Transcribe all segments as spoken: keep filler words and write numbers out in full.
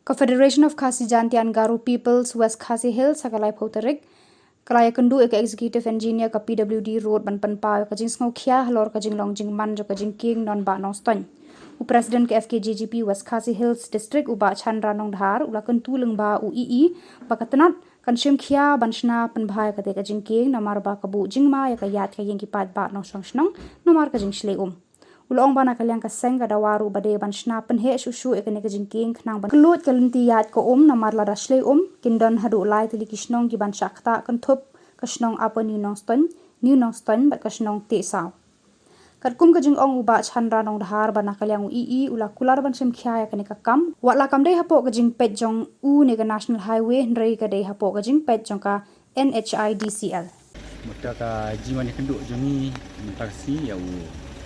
Ka Federation of Khasi Jaintia and Garo Peoples West Khasi Hills ha ka laiphew tarik ka la ïakynduh ïa ka Executive Engineer ka P W D Road ban pynpaw ïa ka jingsngewkhia halor ka jinglong jingman jong ka jingkieng Nonbah Nongstoiñ. U President ka F K J G P West Khasi Hills District u Bah Chandra Nongdhar u la kyntu lyngba u E E ba ka tnat kan shim khia ban shna pynbha ïa kata ka jingkieng namar ba ka buh jingma ïa ka ïaid ka ïing ki paidbah nongshong shnong namar ka jingshlei um. U la ong ba na ka liang ka seng ka dawa ruh ba dei ban shna pynheh shuh shuh ïa kane ka jingkieng khnang ban kylluid ka lynti ïaid ka um namar lada shlei um kin don haduh lai tylli ki shnong ki ban shah ktah kynthup ka shnong Upper New Nongstoiñ, New Nongstoiñ bad ka shnong Tehsaw. Katkum ka jingong u Bah Chandra Nongdhar ba na ka liang u E E u la kular ban shim khia ïa kane ka kam, wat la kam dei hapoh ka jingpeit jong u ne ka National Highway hynrei ka dei hapoh ka jingpeit jong ka N H I D C L. Mynta ka jingwan ïakynduh jong ngi mynta ka sngi ïa u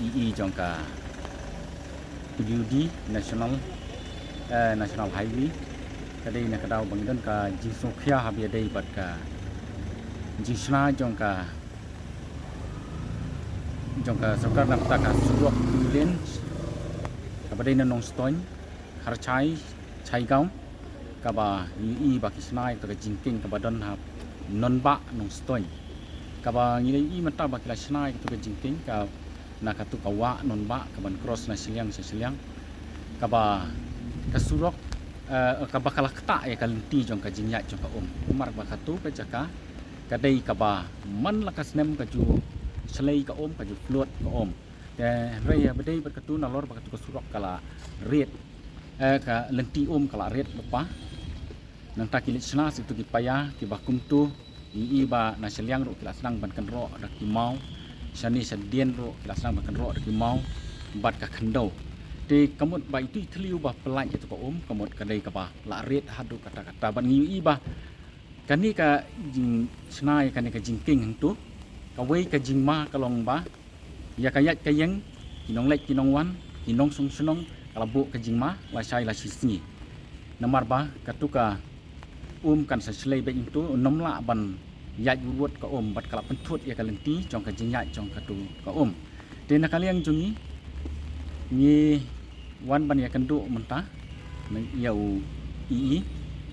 E E jong ka P W D National, eh, National Highway ka dei na ka daw ba ngi don ka jingsngewkhia haba ïadei bad ka jingshna jong ka jong ka sorkar na ka bynta ka surok two lane kaba dei na Nongstoiñ, Kharchai, Chaigaon, kaba ngi ïohi ba ki shna ïa ka jingkieng kaba don ha Nonbah Nongstoiñ. Kaba ngi la ïohi mynta ba ki la shna ïa ka jingkieng ka na katu ka wah Nonbah kaban cross na shiliang sha shiliang. Kaba ka surok, eh, kaba ka la ktah ïa ka lynti jong ka jingïaid jong ka um. Namar ba katu ka jaka ka dei kaba man la ka snem ka ju shlei ka um, ka ju flood ka um. Te hynrei haba dei bad katu nalor ba katu ka surok ka la rit, eh, ka lynti um ka la rit lypa. Nangta ki leit shna sha kitu ki paia kiba kumtu, ngi ïohi ba na shiliang ruh ki la sdang ban kynroh da ki maw, shane shadien ruh ki la sdang ban kynroh da ki maw bad ka khyndew. Te ka mut ba itu i thliew ba pyllait ïa katu ka um ka mut ka dei kaba la rit haduh katta katta bad ngi ïohi ba kane ka jingshna ïa kane ka jingkieng hangtu, kawei ka jingma ka long ba ïa ka ïaid ka ïeng, ki nongleit ki nongwan, ki nongshong shnong, ka la buh ka jingma lashai lashisngi. Namar ba katu ka um kan sa shlei beit hangtu, ym lah ban ïaid wut wut ka um bad ka la pynthut ïa ka lynti jong ka jingïaid jong katu ka um. Te na ka liang jong ngi, ngi wan ban ïakynduh mynta ïa u E E,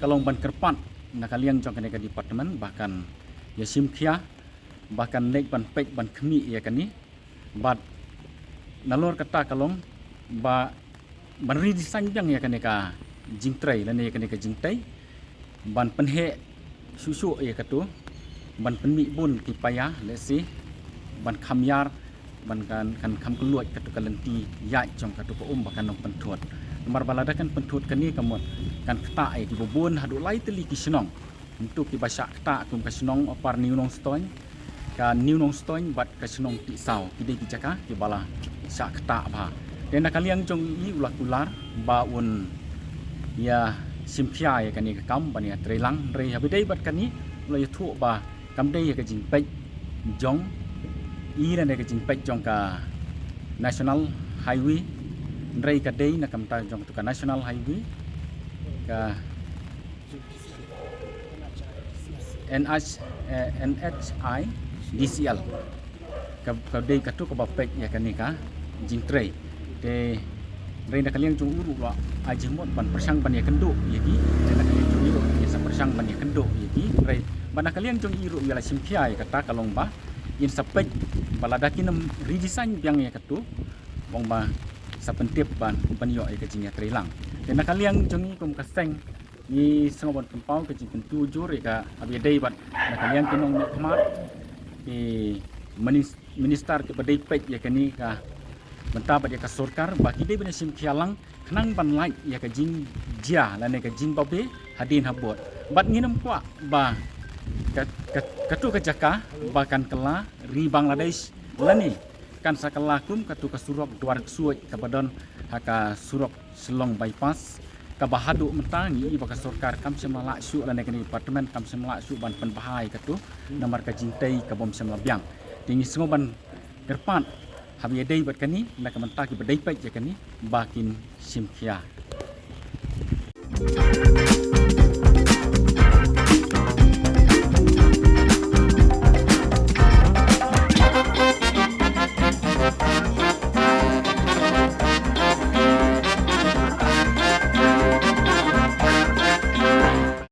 ka long ban kyrpad na ka liang jong kane ka department ba kan ïa shim khia, ba kan leit ban peit ban khmih ïa kane. Bad nalor kata ka long ba ban redesign biang ïa kane ka jingtrei lane ïa kane ka jingtei, ban pynheh shuh shuh ïa katu, ban pynmih bun ki paia, lehse ban kham ïar, ban kan, kan kham kylluid katu ka lynti ïaid jong katu ka um ba kan ym pynthut. Namar ba lada kan pynthut kane ka mut kan ktah ïa kiba bun haduh lai tylli ki shnong. Ntu kiba shah ktah kum ka shnong Upper New Nongstoiñ, ka New Nongstoiñ bad ka shnong Tisaw, ki dei ki jaka kiba la shah ktah bha. Te na ka liang jong i u la kular ba un ïa shim khia ïa kane ka kam ban ïa trei lang, hynrei haba dei bad kane u la ïathuh ba kam dei ïa ka jingpeit jong i lane ka jingpeit jong ka National Highway, hynrei ka dei na ka bynta jong katu ka National Highway, ka N H, eh, N H I D C L. Ka, ka dei katu kaba peit ïa kane ka jingtrei. Te hynrei na ka liang jong u ruh la ai jingmut ban pyrshang ban ïakynduh ïa ki. Te na ka liang jong i ruh ïa sa pyrshang ban ïakynduh ïa ki. Hynrei ba na ka liang jong i ruh ïa la shim khia ïa kata ka long ba in sa peit ba lada kin ym redesign biang ïa katu, ong ba sa pyntip ban, ban ïoh ïa ka jingïatreilang. Te na ka liang jong i kum ka seng, ngi sngew ban pynpaw ka jingkyntu jur ïa ka, haba ïadei bad na ka liang ki nongmihkhmat, ki minis-, minister kiba dei peit ïa kane ka bynta bad ïa ka sorkar ba ki dei ban ïa shim khia lang khnang ban lait ïa ka jingjia lane ka jingbabe hadien habud. Bad ngin ym kwah ba ka, ka, katu ka jaka ba kan kylla ri Bangladesh lane kan sa kylla kum katu ka surok Dwar Ksuid kaba don ha ka surok Shillong Bypass, kaba haduh mynta ngi i ba ka sorkar kam shym la lah shuh lane kane department kam shym la lah shuh ban pynbha ïa katu namar ka jingtei ka bym shym la biang. Te ngi sngew ban kyrpad haba ïadei bad kane na ka bynta kiba dei peit ïa kane ba kin shim khia.